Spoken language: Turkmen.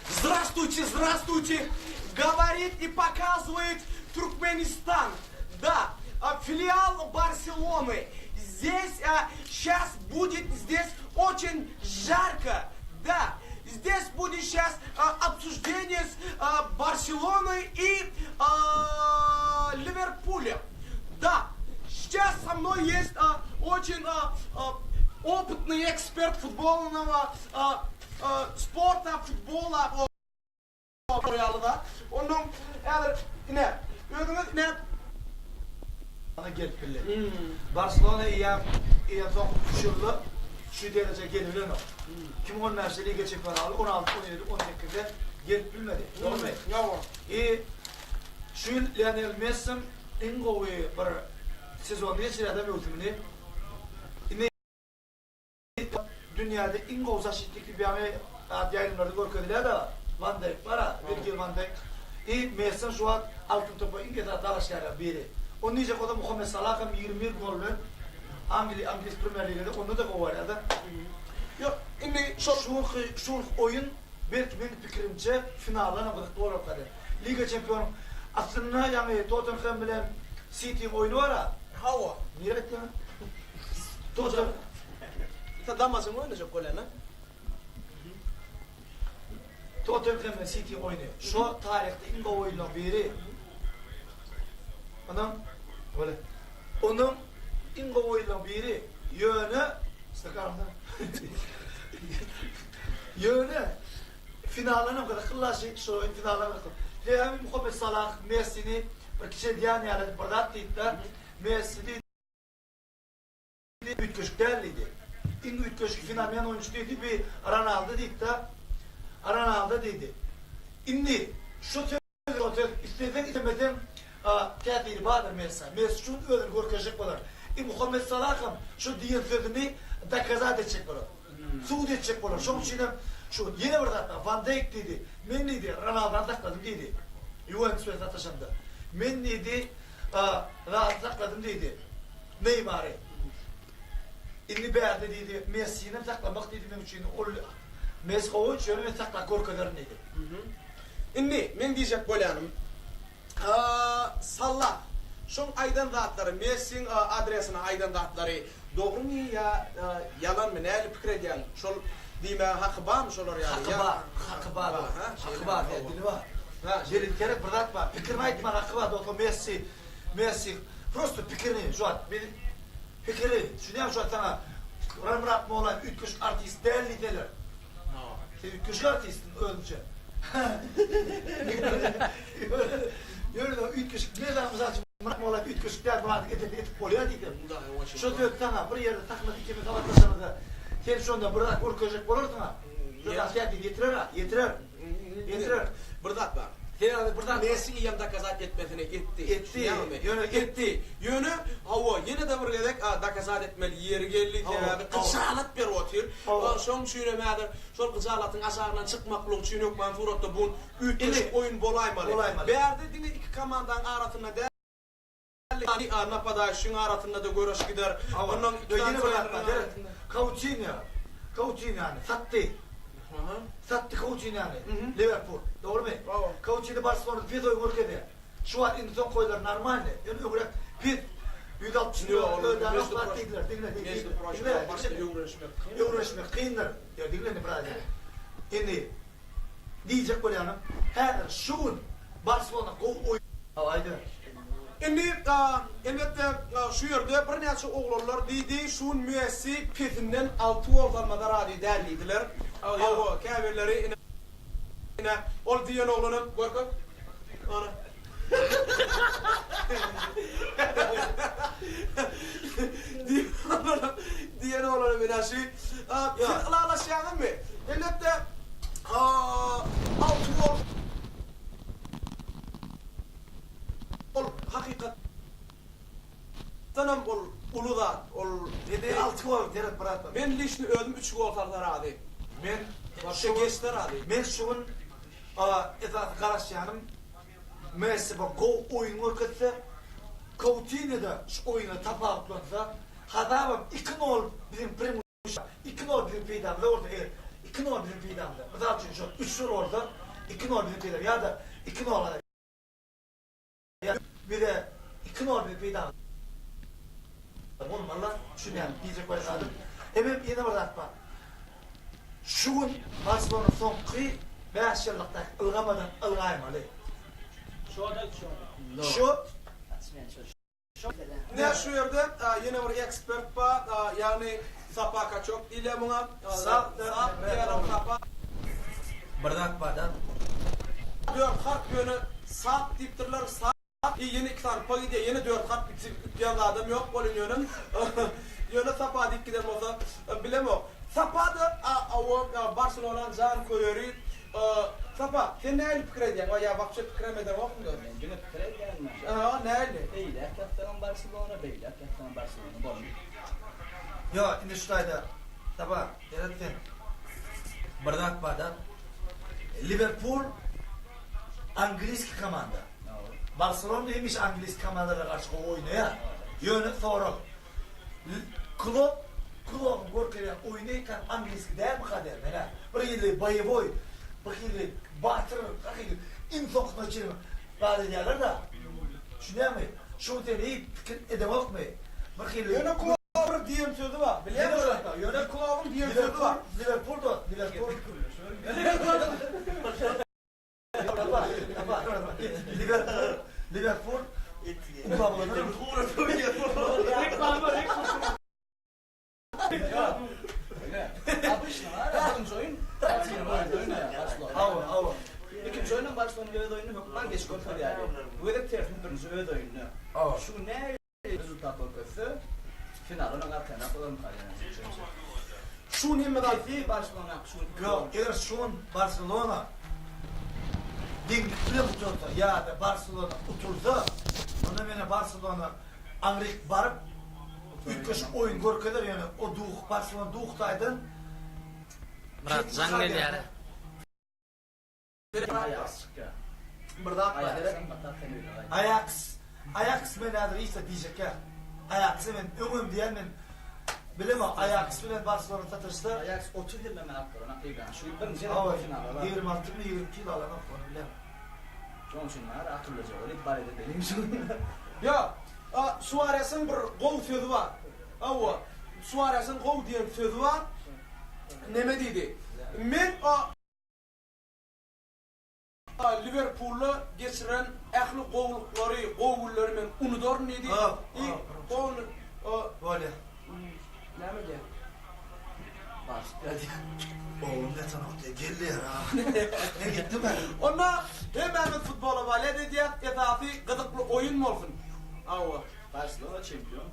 Zdrastwuyte, zdrastwuyte, govorit i pokazywait Türkmenistan, da, filial Barselony, zdes şas budet zdes oçen jarko, da, zdes budet şas obsuždeniye s Barselonoý i Liwerpulem, da, şas so mnoý ýest oçen opytnyý ekspert futbolnogo Sporta, futbola ýaly zat. Onnoň häzir ine, özüňiz ine. Gelip bildi. Barselona eýýäm eýýäm soňky üç ýylda şu derejä gelibilenok. 2015-de Liga çempionlary aldy, 16, 17, 18-de gelip bilmedi. Dogrumy? Ýowa. I şu ýyl Lionel Messem iň gowy bir sezonyny geçirýär-de möwsümini. Indi Dünýäde iň gowy zaşitnik diýip ýaňy at ýaýlymlarda görkezilýär-de Wan Deýk bar-a, Wirgil Wan Deýk. I Messem şu wagt Altyn topa iň esasy dalaşgärleriň biri. Ony diýjek bolsam Muhammet Salah hem 21 gol bilen Angliýa, Iňlis Premier Ligada onda-da gowy barýar-da. Ýok, indi şol. Şu günki, şu günki oýun belki meniň pikirimçe finaldanam gyzykly bolarka diýip. Liga çempionyň aslynda ýaňy Tottenhem bilen Sitiň oýny bar-a. Hawa. Nirä gitdiň? Tottenhem. Sen Damasyň oýnajak bolýan-a? Tottenhem bilen Sitiň oýny. Şo taryhda iň gowy oýunlaryň biri. Onuň Wala. Onuň iň gowy oýunlaryň biri. Ýöne stakan alsana. Ýöne finaldan hem gyzykly laşy, şo oýun finaldan gyzykly. Sebäbi Muhammet Salah Messini bir kiçeldýän ýaly edip bir zat diýdi-de, Messi diýdi. Üýtgeşik däl diýdi. Iň üýtgeşik fenomen oýunçy diýdi, bi Ronaldo diýdi-de. Ronaldo diýdi. Indi şu söz, o söz isleseň islemeseň täsiri bardyr Messä. Messi şu gün özüni görkezjek bolar. I Muhammet Salah hem şu diýen sözüni dokazat etjek bolar. Subut etjek bolar. Şonuň üçin hem şu ýene bir zat bar. Wan Deýk diýdi, men diýdi, Ronaldony sakladym diýdi. Ýuwentus bilen sataşanda. Men diýdi, zady sakladym diýdi. Neýmary. Indi bärde diýdi, Messinem saklamak diýdi meň üçin ol Messi gowy oýunçy ýöne men saklap görkezerin diýdi. Indi meň diýjek bolýanym Sallah şoň aýdan zatlary Messiň adresine aýdan zatlary dogrymy ýa ýalanmy nähili pikir edýäň şol diýmäge haky barmy şolar ýaly Haky bar, haky bar, haky bar diýýär, dili bar. Dili gerek bir zat bar, pikirini aýtmaga haky bar dostlar Messi Messi prosto pikirini şu wagt biz pikiri düşünýäňmi şu wagt saňa Myrat Mollaýew üýtgeşik artist däl diýseler sen üýtgeşik artistiň özüňçe ýöne üýtgeşik men saňa mysal üçin Myrat Mollaýew üýtgeşik däl Myradyň edeni edip bolýar diýsem şo söz saňa bir ýerde sahnada ikimiz gabatlaşamyzda sen şonda bir zat görkezjek bolarsyň-a şo zat täsir ýetirer-a ýetirer. Ýetirer. Bir zat bar. Sebäbi bir zat bar. Messi eýýäm dokazat etmesini etdi. Etdi. Ýöne etdi. Ýöne, hawa, ýene-de bir gezek dokazat etmeli ýeri geldi. Sebäbi gyjalat berip otyr. Şonuň üçin hem häzir şol gyjalatyň aşagyndan çykmaklyk üçin hökman suratda bu üýtgeşik oýun bolaýmaly. Bärde diňe iki komandanyň arasynda däl. Napadaýşyň arasynda-da göreş gider. Ondan iki sany ýene bir Koutinýo, Koutinýony satdy. Satdy Koutinýony Liwerpul. Dogrumy? Koutinýo Barselonada pes oýun görkezýär. Şu wagt indi soňky oýunlary normalny. Ýöne öňräk pes 160 million ödänok zat diýdiler. Diňle, diňle. Öwrenişmek kyndyr. Ýa diňle indi biraz. Indi Diýjek bolýanym, häzir şu gün Barselona gowy oýun. Aýdyber. Indi, elbetde, şu ýerde birnäçe oglanlar diýdi, şu gün Messi pesinden alty gol salmasa razy däl diýdiler. Hawa, käbirleri ine, ol diýen oglanam, görkez, ana. Diýen oglanam ine şu. Siz ylalaşýaňyzmy? Elbetde, alty gol ol hakykatdanam ol uly zat. Ol alty gol gerek brat. Men liçni özüm üç gol salsa razy. Men geçse razy. Men şu gün esasy garaşýanym Messi bir gowy oýun görkezse, Koutinýo-da şu oýunda tapawutlansa, hasabam iki nol biziň preimuşestvo, iki nol biziň peýdamyza. peýdamyza bolsa eger iki nol biziň peýdamyza mysal üçin şo üç nol bolsa iki nol biziň peýdamyza ýa-da iki nol bize iki nol biziň peýdamyza bolmaly düşünýän diýjek bolýan zadym. Hemem ýene bir zat bar. Şu gün Barselona soňky bäş ýyllykdaky ylgamadan ylgaýmaly. Şu Ine şu ýerde ýene bir ekspert bar, ýagny Sapa Kaçok diýilýär muňa. Sap diýýärler Sapa. Bir zat bar-da. Dört harp ýöne Sap diýipdirler, Sap ýene iki sany P gidýär, ýene dört harp gitse üýtgän zadam ýok welin ýöne ýöne Sapa diýip giden bolsa bilemok. Sapa-da Barselonanyň janköýeri Sapa, sen nähili pikir edýäň? Ýa wapşe pikirem edeňokmy? Men diňe pikir edýän men. Aha, nähili? Eýläk ýatsaňam Barselona, beýläk ýatsaňam Barselona boldy. Ýok, indi şu taýda Sapa, seret sen. Bir zat bar-da. Liwerpul angliýski komanda. Barselona hemişe angliýski komandalara garşy gowy oýnaýar. Ýöne sorag, Klopp Kloppyň görkezýän oýny ekan angliýski dälmika diýýän men-ä. Bir hili boýewoý, bir hili batyr, bir hili iň soňkusyna çenli zat edýärler-de. Düşünýäňmi? Şuny sen hiç pikir edeňokmy? Bir hili. Ýöne Kloppyň bir diýen sözi bar. Bilýäňmi şony? Ýöne Kloppyň diýen sözi bar. Liwerpul dost, Liwerpul. Liwerpul, Liwerpul Ikinji oýunam Barselona öz oýnuny hökman geç görkezýärdi. Bu gezek tersine birinji öz oýunda. Şu gün nähili rezultat görkezse, finala onuň arkaýynrak bolarmyka diýýän. Şu gün hemme zat Barselona şu gün. Ýok, eger şu gün Barselona deňlik bilen gutarsa ýa-da Barselona utulsa, onda menä Barselona aňryk baryp üýtgeşik oýun görkezer, ýöne o duh Barselona duh taýdan Myrat jaň gelýär. Aýaks çykýar. Bir zat bar gerek. Aýaks, Aýaks men häzir hiç zat diýjek ýa. Aýaksy men öňem diýen men bilemok Aýaks bilen Barselona sataşsa. Aýaks 30 ýyldan bäri alyp duran ligany. Şu ýyl birinji gezek finala bardy. 26 my 22 ýyl alanok ony bilemok. Şonuň üçin bar akyllyja bolup bar edip belim şu. Ýok. Suaresiň bir gowy sözi bar. Hawa. Suaresiň gowy diýen sözi bar. Neme diýdi? Men Liwerpulda geçiren ähli gowulyklary, gowy günleri men unudaryn diýdi. I ony Bolýa. Näme diýýär? Başga diýýär. Oglum ýatanok diýýär. Gel diýýär. Men gitdim men. Onda hemmämiz futbola balet edýäs. Esasy gyzykly oýun bolsun. Hawa. Barselona çempion.